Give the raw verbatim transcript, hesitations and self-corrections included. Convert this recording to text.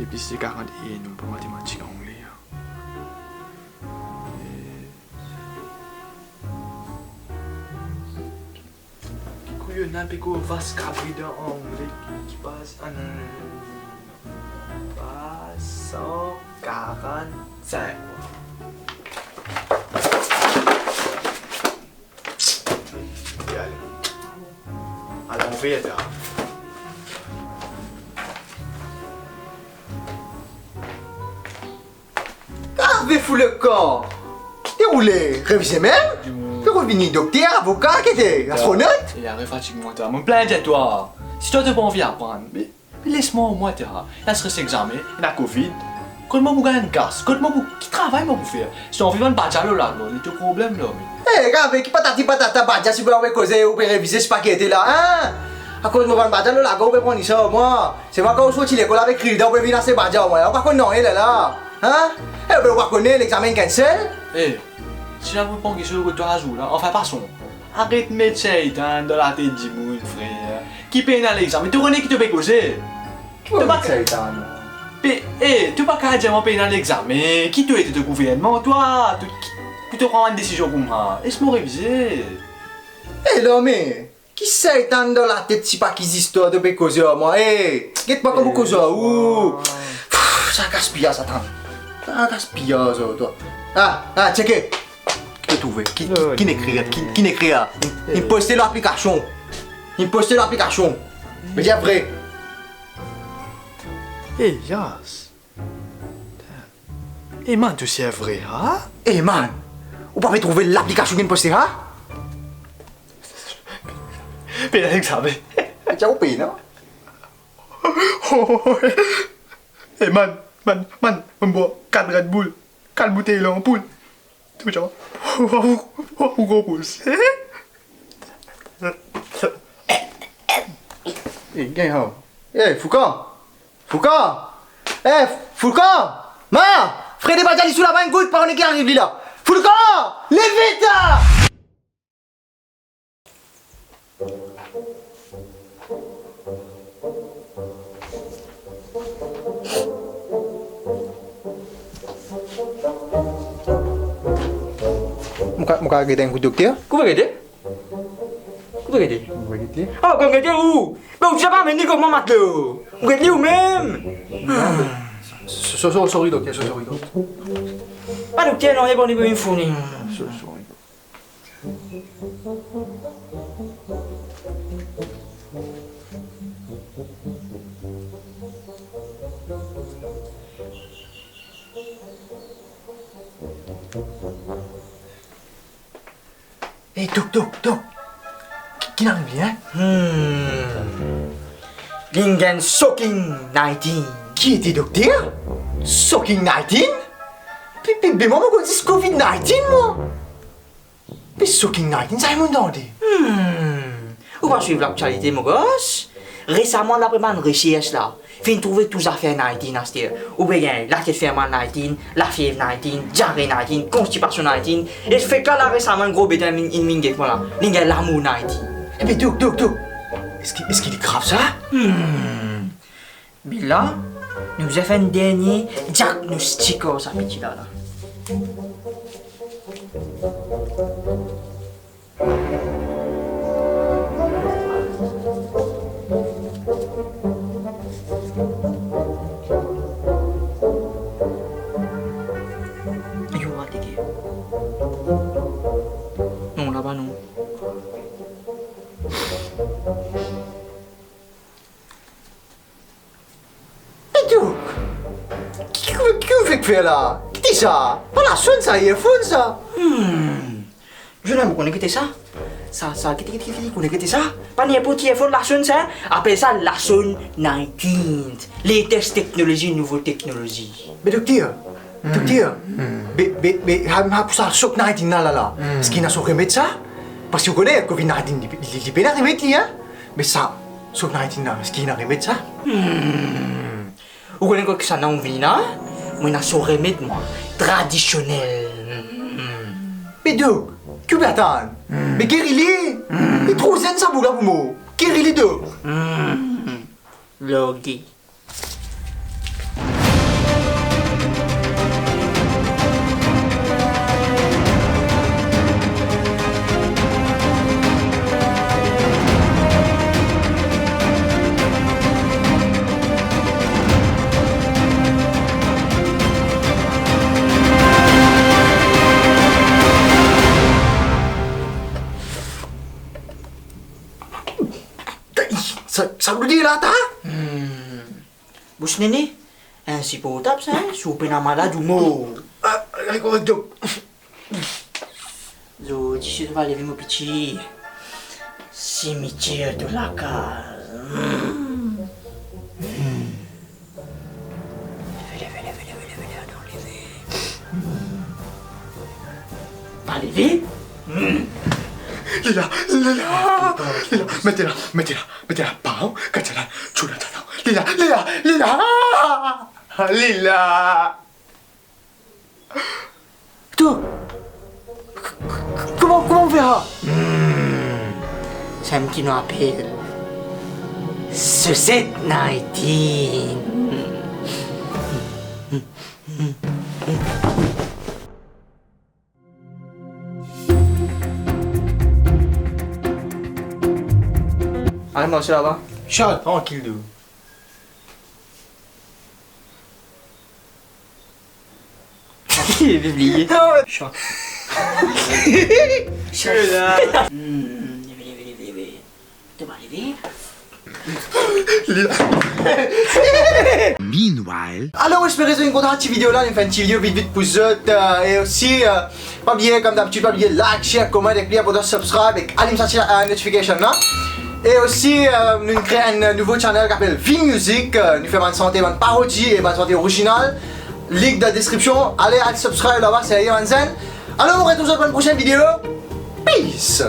Depi se karant e enn, nou pa matematik angle, an. E, ki kou ena pe koz vas kabri dan angle ki, ki pas, ah, non, non, non, non, non. Pas san karant-sink. Gagn. Alanver, la. Kave foulekan! Ki to oule, revize mem? Ki to vini dokter, avoka, ki to astronot? E, aret fatig mwa, twa. Mo plin de twa. Si twa to pa anvi aprann, me, me les mwa omwin, twa. La, stres examen, ena covid. Kot mo pou gagn gas? Kot mo pou, ki travay mo pou fer? Si to anvi vann badia lor lagor, li to problem la, me. E, kave, ki patati patata, badia, si ou pe koze, ou pe revize, sipa ki ete la, an? Akoz mo vann badia lor lagor, ou pe pran li sa, mwa. Se mwa kan ou sorti lekol avek kredi, ou pe vinn aste badia omwin, ou pa konn nanye lerla, an? E, be, ou pa kone, lexamen cancel? E, si la pou pran kiksoz kot twa zour la, anfin, pason. Aret met seytann dan latet dimoun, frer. Ki pena lexamen? To kone ki to pe koze? Ki to pa met seytann? Pe, e, to pa kapav dir mwa pena lexamen. Ki to ete, to gouvernman, twa? To, ki, pou to pran bann desizion koumsa? Les mwa revize. E, la, me, ki seytann dan latet, sipa ki zistwar to pe koze ar mwa? E, get mwa kouma ou koze ar ou. Pff, sa gaspiyaz, atann. Sa gaspiyaz, twa. Ah, ah, tcheke. Ki to trouve? Ki, ki, ki inn ekrir? Ki, ki inn ekrir? Inn, inn poste lor aplikasion. Inn poste lor aplikasion. Vedir vre. Elias. E man, to sir vre, ha? E man, ou pa pe trouve laplikasion ki inn poste, ha? Pena lexamen. Tia ou pena, non? E man, man, man, mo bwar kat Red Bull, kat boutey lanpoul. Tou sa, ou, ou, ou konpoz. E, gagn, ha. E, Foukan! Foukan! E, Foukan! Ma! Fred Ebadja, li sou laba enn gout, pa kone ki ariv li la. Foukan! Lev vit la! Mo ka, mo ka gete enn kou dokter? Kouma gete? Kouma gete? Mo gete. Oh, kouma gete ou? Me ou ti pa amenn li kouma matlo? Ou get li ou mem? So-, so-, sorry, dokter, so-, sorry, dokter. Pa dokter, non, e bon, li pou vinn founi. So-, sorry, dokter. E, dok, dok, dok. Ki, ki inn ariv li, en? Hmm. Li'nn gagn soking nineteen. Ki ete dokter? Soking nineteen? Pe, pe, be mwa, mo konn zis covid nineteen, mwa. Pe soking nineteen, sa enn mo tande. Hmm. Ou pa swiv laktialite, mo gars? Resaman, dapre bann resers la, finn trouve tou zafer nineteen aster. Ou pe gagn latet fermal nineteen, lafiev nineteen, diare nineteen, konstipasion nineteen. E fek la, la resaman, enn gro bete inn, inn vinn get mwa la. Li'nn gagn lamour nineteen. Ebe, dok, dok, dok. Eski, eski li grav sa? Hmm. Be la, nou bizin fer enn dernie diagnostik ar sa piti la, la. Yo, atann. Non, laba non. Dok, ki, ki, ki ou fek fer la? Ki ti sa? Pa lasonn sa, earphone sa. Hmm. Zourna, mo kone ki ti sa. Sa, sa, ki ti, ki ti, ki ti, kone ki ti sa. Pa ninport ki earphone lasonn sa, en. Apel sa lasonn nineteen. Latest teknolozi, nouvo teknolozi. Me dokter, Dokter, be, be, be, ha, ha, pou sa Sok nineteen la, la, la. Eski ena so remed sa? Parski ou kone, covid nineteen, li, li, li pena remed li, hein? Me sa Sok nineteen la, eski ena remed sa? Hmm. Ou kone kot kisannla ou vini la? Mwa ena so remed, mwa. Tradisionel. Hmm. Me dok, ki ou pe atann? Hmm. Me geri li. Hmm. Li tro zenn sa boug la pou mor. Geri li, dok. Hmm. Logi. Sa, sa blode la, ta? Hmm. Bous nene, insiportab sa, hein? Si ou pena malad, ou mor. Ah, ale korek, dok. Zordi, si to pa leve, mo piti, simitier to lakaz. Hmm. Hmm. Leve, leve, leve, leve, leve, leve, atann, leve. Hmm. Pa leve? Hmm. Li la, li la, li la. Met la, met la, met la, pa, hein? Kat sa la, tchou la, tata. Li la, li la, li la. Li la. To, k-, k-, k-, kouma, kouma ou fer sa? Hmm, sa enn ki nou apel Sosete nineteen. Ale marse laba. Charles, trankil, dou. Li bliye. Charles. Charles. Hmm, leve, leve, leve, leve. To pa leve? Li la. Meanwhile. Alor, espere zot inn kontan ti video la, nou fer enn ti video vit vit pou zot, euh, e osi, euh, pa bliye, kom dabitid, pa bliye like, share, comment, ek pli inportan, subscribe, ek alim sa ti, euh, notification la. E osi, euh, nou kre enn nouvo channel ki apel Vin Music, euh, nou fer bann sante, bann parodi e bann sante orizinal. Link dan deskripsion, ale, al subscribe laba, serye, bann zenn. Alor, nou retrouv zot dan enn prosenn video. Peace!